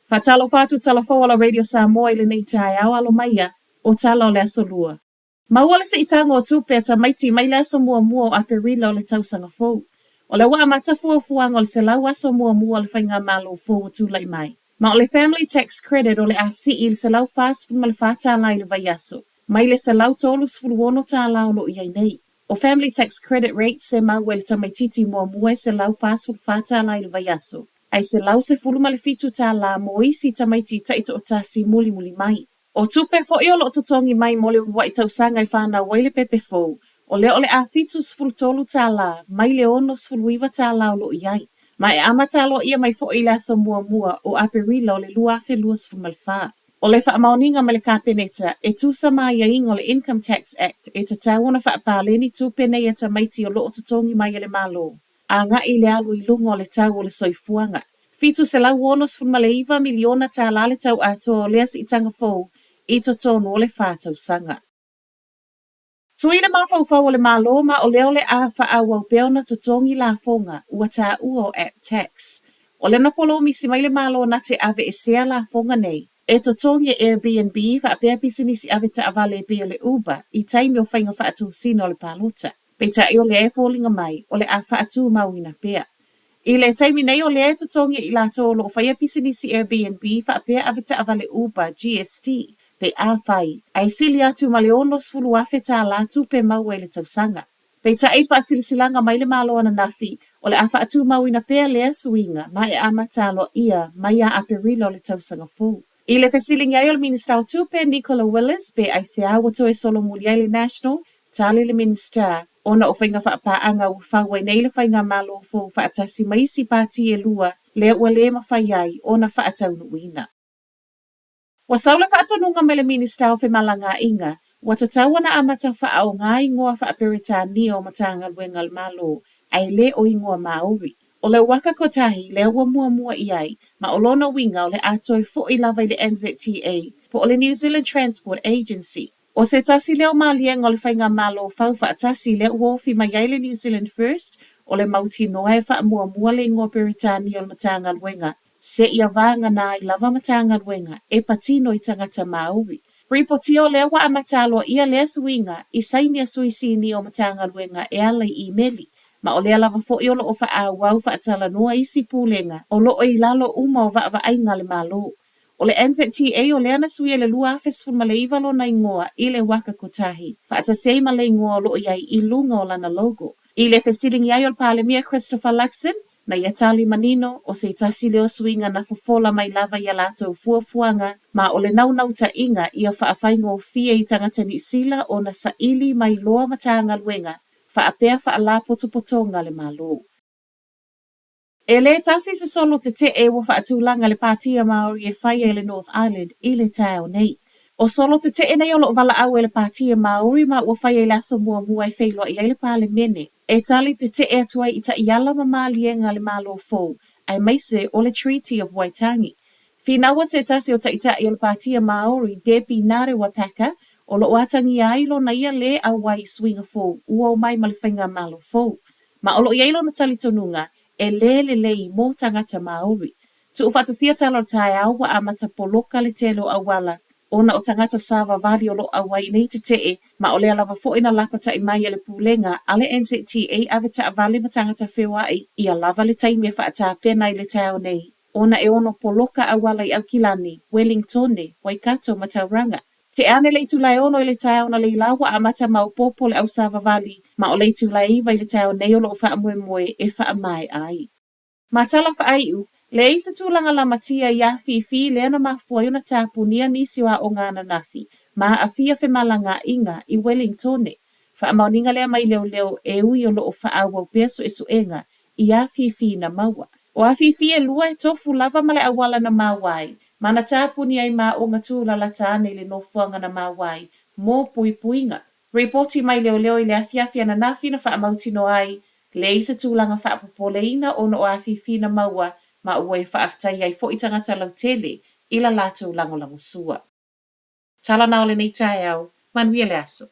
Faatalofa atu tala fou a la Radio Samoa i lenei taeao alo maia o tala o le Aso Lua. Maua le siitaga o tupe a tamaiti mai le aso muamua o Aperila o le tausaga fou. O lea ua amata fuafuaga o le 100 aso muamua o le Faigamalo fou ua tulai mai. Ma o le Family Tax Credit o le a sii i le $144 i le vaiaso, mai le $136 o lo o i ai nei. O Family Tax Credit rates e maua e le tamaitiiti muamua e $144 i le vaiaso, ae $117 mo isi tamaiti taitoatasi mulimuli mai. O tupe foi o lo o totogi mai mo le uluai tausaga e fanau ai le pepe fou, o lea o le a $73 mai le $69 o lo o i ai. Ma e amata aloaia mai foi i le aso muamua o Aperila o le 2024. O le faamaoniga mai le Kapeneta, e tusa ma aiaiga o le Income Tax Act e tatau ona faapaleni tupe nei a tamaiti o lo o totogi mai e le Malo, agai i le alu i luga o le tau o le soifuaga. $769 miliona tala le tau atoa o lea siitaga fou i totonu o le 4 tausaga. Sui le mafaufau o le Malo ma o lea o le a faaauau pea ona totogi lafoga ua taua o app tax. O lea na polomisi mai le Malo na te aveesea lafoga nei e totogi e Airbnb faapea pisinisi avetaavale e pei o le Uber i taimi o faiga faatosina o le palota. Peitai o lea e foliga mai o le a faatumauina pea. I le taimi nei o lea e totogi e i latou o lo o faia pisinisi Airbnb faapea avetaavale Uber GST pe afai ae sili atu ma le $60,000 tupe maua i le tausaga. Peitai i faasilasilaga mai le Malo ananafi, o le a faatumauina pea lea suiga ma e amata aloaia mai ia Aperila o le tausaga fou. I le fesiligia ai o le Minisita o Tupe, Nicola Willis, pe aisea ua toe solomuli ai le National, tali le Minisita, ona o faiga faapaaga ua fau ai nei le Faigamalo fou faatasi ma isi pati e lua lea ua le mafai ai ona faataunuuina. Ua sau le faatonuga mai le Minisita o Femalagaaiga, ua tatau ona amata faaaoga igoa faa-Peretania o Matagaluega a le Malo, ae le o igoa Māori. O le Waka Kotahi lea ua muamua i ai, ma o lona uiga o le a toe foi lava i le NZTA, po o le New Zealand Transport Agency. O se tasi lea o maliega o le Faigamalo fau faatasi lea ua ofi mai ai le New Zealand First, o le mautinoa e faamuamua le igoa Peretania o le Matagaluega, seia vagana ai lava Matagaluega e patino i tagata Māori. Ripotia o lea ua amata aloaia lea suiga i saini a sui sinia o Matagaluega e ala i imeli, ma o lea lava foi o lo o faaauau faatalanoa isi pulega o lo o i lalo uma o vaavaaiga a le Malo. O le NZTA o lea na suia i le 2019 lona igoa i le Waka Kotahi, faatasi ai ma le igoa o lo o i ai i luga o lana logo. I le fesiligia ai o le Palemia Christopher Luxon, na ia tali manino, o se tasi lea o suiga na fofola mai lava i a latou fuafuaga, ma o le naunautaiga ia faafaigofie i tagata Niu Sila ona saili mai loa Matagaluega faapea faalapotopotoga a le Malo. E le tasi se solo tetee ua faatulaga le Pātia Māori e faia i le North Island i le taeao nei. O solo tetee nei o lo o valaau ai le Pātia Māori ma ua faia i le aso muamua e feiloai ai le Palemene e tali tetee atu ai i taiala ma maliega a le Malo fou aemaise o le Treaty of Waitangi. Finaua se tasi o taitai o le Pātia Māori, Debbie Ngarewa Packer, o lo o atagia ai lona ia lē auai i suiga fou ua omai ma le Faigamalo fou. Ma o lo o i ai lona talitonuga e lē lelei mō tagata Māori. Tuufaatasia tala o le taeao ua amata poloka le tele o auala ona o tagata savavali o lo o auai i nei tetee ma o lea lava foi na lapata'i mai e le Pulega a le NZTA avetaavale ma tagata feoa'i ia lava le taimi e faatapena i le taeao nei ona e ono poloka auala i Aukilani, Welingtone, Waikato ma Tauranga. Tea ane le itula e 6 i le taeao analeila ua amata maopoopo le au savavali ma o le itula e 9 i le taeao nei o lo o faamoemoe e faamaea ai. Ma tala faaiu, leai se tulaga lamatia i afifi lea na mafua ai ona tapunia nisi o aoga ananafi ma aafia femalagaaiga i Welingtone. Faamaoniga lea mai leoleo e ui o lo o faaauau pea suesuega i afifi na maua. O afifi e lua e tofu lava ma le auala na maua ai, ma na tapuni ai ma aoga tūlalata ane i le nofoaga na maua ai mō puipuiga. Ripoti mai leoleo i le afiafi ananafi na faamautinoa ai, leai se tulaga faapopoleina ona o afifi na maua ma ua e faafetai ai foi tagata lautele i la latou lagolagosua. Tala na o lenei taeao, manuia le aso.